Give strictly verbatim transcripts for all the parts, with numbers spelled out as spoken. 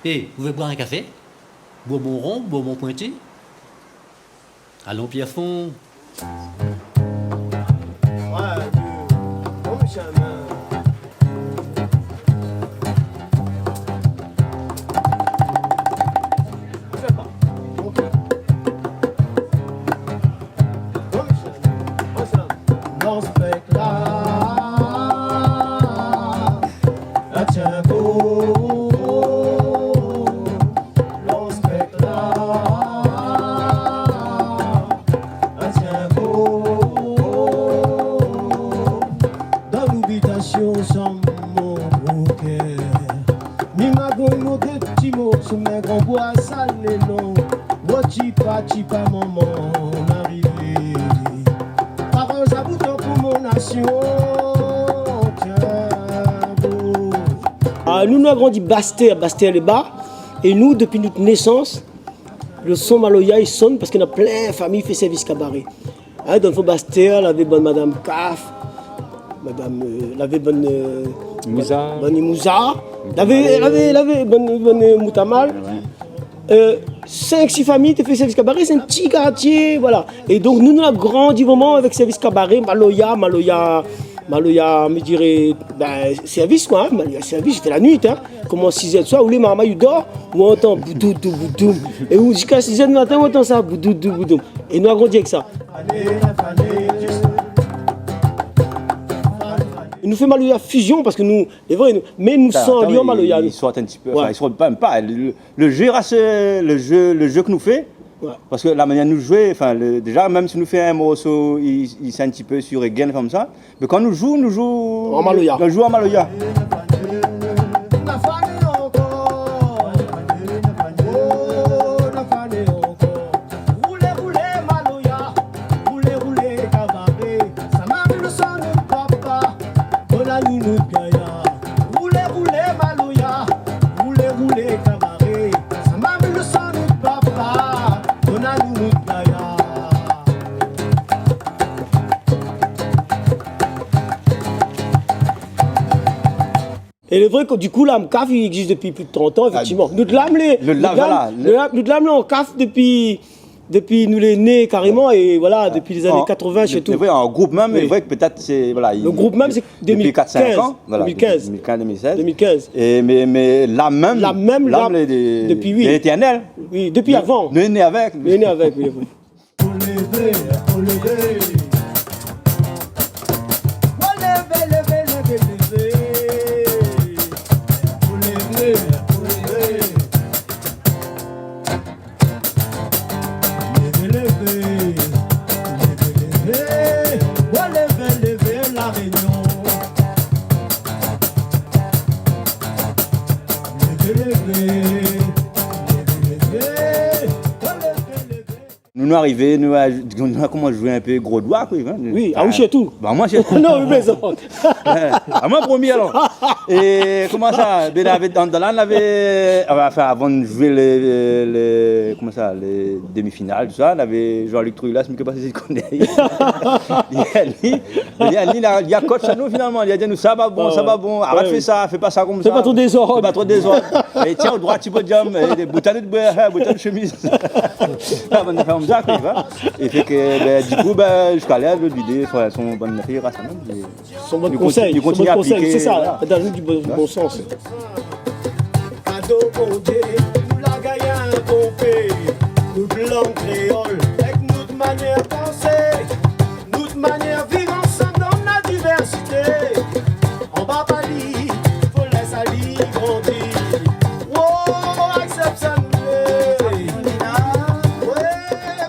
Té, ou vé boir in kafé ? Bourbon ron, bourbon pointi ? Alon Pierrefonds. Lanspèk la, la tien ko. Lanspèk la, la tien ko. Dan lobitasion sanm mon gro kèr. Mi magoy mon dé ti mo sou mèr gran boi salé lon. Wo tipa tipa manman arivé. Parol sa bouton pou mon nasion. Tienbo. Ah, nou, nou la grandi Bastèr, Bastèr-Lé-Ba. É nou, dopi nout nésans, lo son maloya i sonn parske na plin famiy i fé sèrvis kabaré. Hein, dan lo fon Bastèr, lavé bann madam Kaf, madam, euh, lavé bann, euh, Mouza. Bann Mouza. Lavé, lavé, lavé bann, bann, euh, Moutamal. Ouais. Euh, sink, sis famiy té fé sèrvis kabaré, sé in ti kartié, voilà. É donk, nou, nou la grandi vréman avèk sèrvis kabaré, maloya, maloya, maloya, mi diré, ben, sèrvis, koi, hein, maloya sèrvis, sété la nuit, hein. Komans sizèr di soir, ou lé marmay i dor, ou antan boudoudou boudoum. É ou, ziska sizèr di matin, ou antan sa, boudoudou boudoum. É nou la grandi avèk sa. É nou fé maloya fizion, parske nou, lé vré, nou, mé nou san lyon maloya, nou. I sort in ti pé, anfin, i sort pa, mèm pa. Lo, lo, lo jeu, la, sé lo jeu, lo jeu ke nou fé. Ouais. Parske la manièr nou zoué, anfin, lo, déza, mèm si nou fé in morso, i, i sé in ti pé si reggae, konmsa. Mé kan nou zoué, nou zoué an maloya. Nou zoué an maloya. Roulé, roulé, maloya, roulé, roulé, kabaré, sa mami lo son nout papa, done anou nout gayar. Roulé, roulé, maloya, roulé, roulé, kabaré, sa mami lo son nout papa, done anou nout gayar. É lé vré ke, di kou, Lam Kaf, li égzis dopi plis de trant an, éfèktivman. Ah, nout lam, lé, lo la-, nout lam, voilà, lo la-, nout lam, lé an kaf dopi, dopi nou lé né karéman, é voilà, dopi lé zané katrovin, sé tou. Lé vré, an group mèm, lé vré ke pétèt sé, voilà, lo group mèm, sé dopi kat, sink an, voilà, dopi dé mil kinz, dopi dé mil kinz. Dé mil kinz. É mé, mé lam mèm, lam mèm, lam, lé, lé, dopi, oui, lé étèrnèl. Oui, dopi avan. Nou lé né avèk. Nou lé né avèk, oui, lé vré. Fo lévé, fo lévé. Fo lévé, lévé, lévé, lévé. Fo lévé, fo lévé. Lévé, lévé, lévé, lévé. Fo lévé, lévé, La Rényon. Lévé, lévé, lévé, lévé. Fo lévé, lévé. Nou, nou arivé, nou la, nou la komans zoué in pé gro doi, koi, hein. Oui, ah, ou sirtou. Ba, moin sirtou. Non, mi plézant. Ouais. Ah, moin promié, alor. É koman sa, bin, lavé, dan, dan la, lavé, anfin, avan de zoué lé, lé, lé, koman sa, lé demi-final, tousa, lavé Jean-Luc Truylas, mi koné pa si ou koné. Li, li, li la, li la coach anou, finalman. Li la di anou, sa pa bon, sa pa bon, arèt fé sa, fé pa sa konmsa. Fé pa tro dézord. Fé pa tro dézord. É tienbo droit, ti podium, é dé boutone de boué, boutone de shemiz. Ah, bann zafèr konmsa, koi, tu vois. É fé ke, bin, di kou, bin, ziska la, lo lidé, anfin, son bann zafèr, sa mèm, mé son bann konsèy, nou kontinié, nou kontinié apliké, sé sa, voilà. Donn anou di bon, bon sans. Kado Bondié, nou la gingn in bon pé, nout lang kréol, èk nout manièr pansé, nout manièr viv ansanm dan la divèrsité. Anba pa li, fo lès ali grandi. Oh, aksèp sa nou lé. Ouais.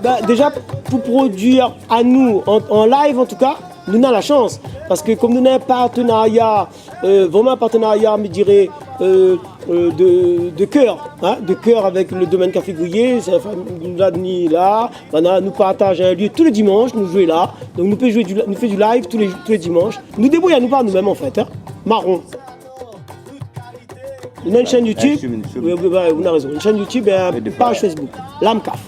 Bin, déza, pou produir anou, an, an live an tou ka, nou na la shans. Parske kom nou na in partenarya, euh, vréman in partenarya, mi diré, euh, euh, de, de kèr, hein, de kèr avèk lo domèn Kafé Griyé, sé, anfin, nou la ni la, banna, nou partaz in lieu tou lé dimansh, nou zoué la. Donk nou pé zoué di, nou fé di live tou lé, tou lé dimansh. Nou débrouy anou par nou mèm, an fèt, hein. Maron. Nou na in shèn YouTube. Ouais, sur, sur. Oui, oui, oui, ou na rézon. In shèn YouTube, é in paz Facebook. Lam Kaf.